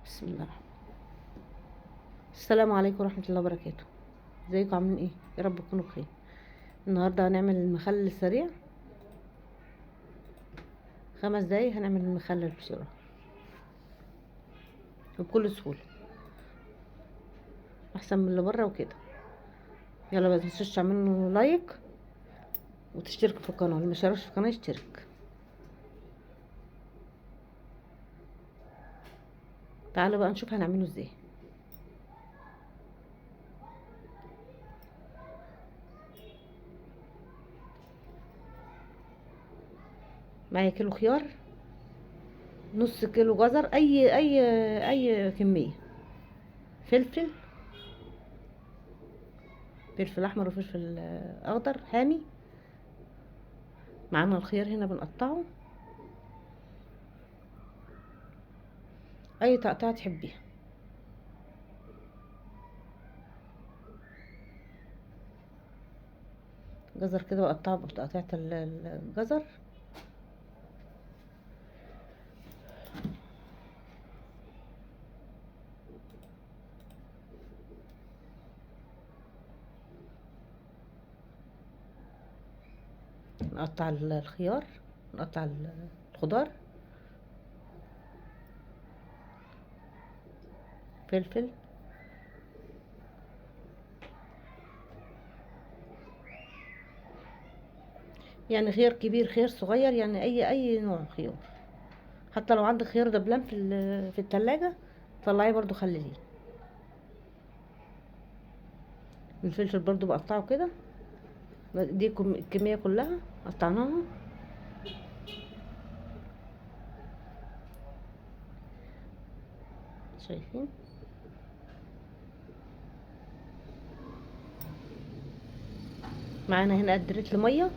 بسم الله الرحمن. السلام عليكم ورحمة الله وبركاته. ازيكم عاملين ايه؟ يا رب تكونوا بخير. النهارده هنعمل المخلل السريع، 5 دقايق هنعمل المخلل بسرعة وبكل سهولة، احسن من اللي بره وكده. يلا ما تنسوش تعملوا لايك وتشتركوا في القناة، اللي مشتركش في القناة يشترك. تعالوا بقى نشوف هنعمله ازاي. معايا كيلو خيار، نص كيلو جزر، اي اي اي كمية، فلفل، فلفل احمر وفلفل اخضر حامي. معانا الخيار هنا بنقطعه اي تقطيعه تحبيها. جزر كده بقطعه بتقطيعه الجزر. نقطع الخيار، نقطع الخضار، فلفل، يعني خيار كبير خيار صغير، يعني اي نوع خيار. حتى لو عندك خيار دبلان في التلاجة طلعيه برضو خليه. الفلفل برضو بقطعه كده، دي الكمية كلها قطعناها. شايفين؟ معانا هنا قد رتل مية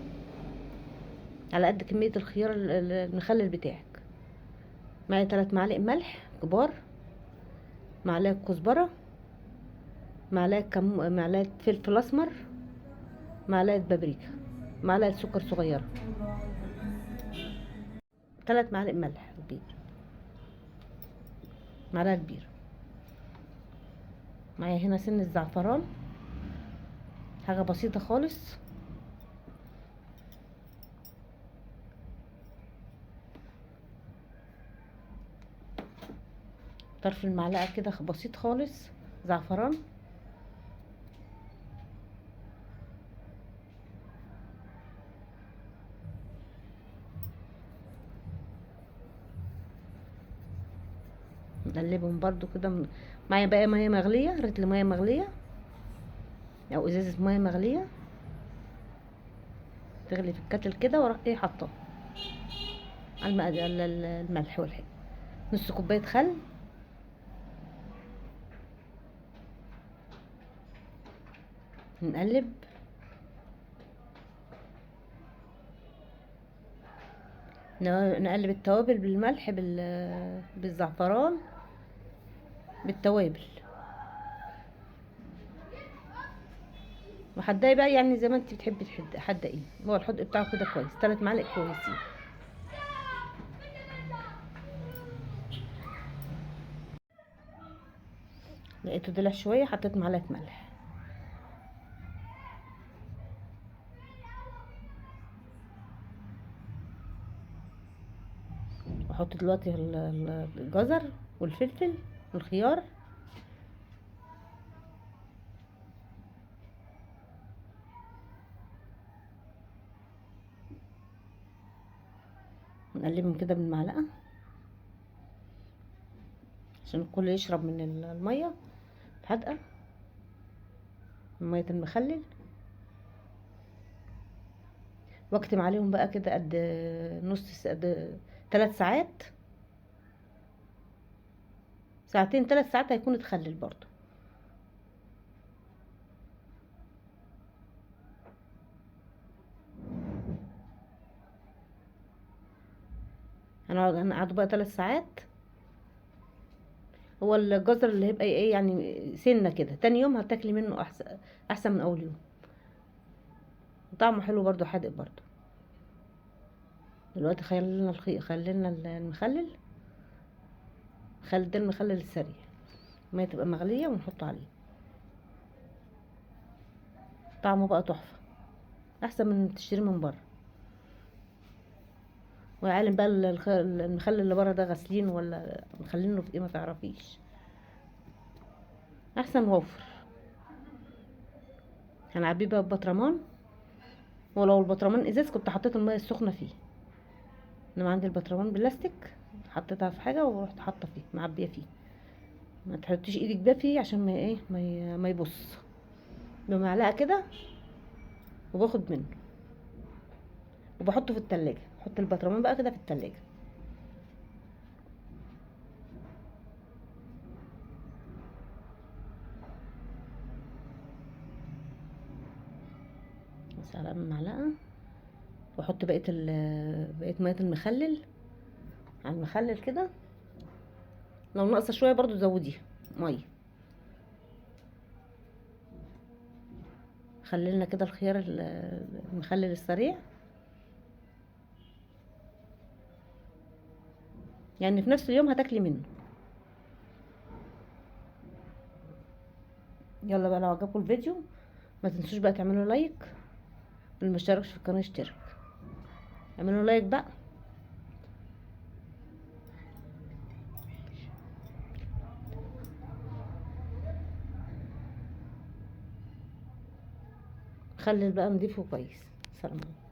على قد كمية الخيار المخلل بتاعك. معايا 3 معالق ملح كبار، معلقه كزبره، معلقه فلفل اسمر، معلقه بابريكا، معلقه سكر صغيرة، 3 معالق ملح كبير، معلقه كبيرة. معايا هنا سن الزعفران، حاجة بسيطة خالص. طرف المعلقة كده بسيط خالص زعفران. نقلبهم برضو كده. معايا بقى مية مغليه، رتل مية مغليه او ازازة مية مغليه، تغلي في الكتل كده، واروح ايه حاطاها على الملح والحاجة. نص كوباية خل، نقلب. نقلب التوابل بالملح بالزعفران بالتوابل. وحدايه بقى يعني زي ما انت بتحبي تحدقيه، هو الحدق بتاعه كده كويس، 3 معالق كويسين. لقيته دلع شوية، حطيت معلقه ملح. واحط دلوقتي الجزر والفلفل والخيار. نقلبهم كده بالمعلقه عشان الكل يشرب من المية الحادقه، مية المخلل. واكتم عليهم بقى كده قد نص، قد 3 ساعات، ساعتين 3 ساعات هيكون اتخلل برضو. هنقعد بقى 3 ساعات. هو الجزر اللي هيبقى ايه يعني سنة كده، تاني يوم هتاكلي منه احسن من اول يوم. طعمه حلو برضو، حادق برضو. دلوقتي خلينا المخلل، مخلل ده المخلل السريع، المية تبقى مغليه ونحطه عليه، طعمه بقى تحفة، احسن من تشتري من بره. وعالم بقى المخلل اللي بره ده غاسلين ولا مخلينه في ايه ما تعرفيش، احسن وفر. هنعبيه بقى ببطرمان، ولو البطرمان ازاز كنت حطيت المية السخنة فيه، انما عندي البطرمان بلاستيك حطيتها في حاجة ورحت حاطه فيه، معبيه فيه. ما تحطيش ايدك بقى فيه عشان ما ايه ما يبص. بمعلقه كده وباخد منه وبحطه في التلاجة. احط البطرمان بقى كده في التلاجة. بس على معلقه، واحط بقية مية المخلل على المخلل كده. لو ناقصه شوية برضو زوديها مية. خللنا كده الخيار المخلل السريع، يعني في نفس اليوم هتاكلي منه. يلا بقى، لو عجبكم الفيديو ما تنسوش بقى تعملوا like، واللي ما اشتركش في القناة اشترك، اعملوا like بقى. خلي بقى نضيفه كويس. سلام عليكم.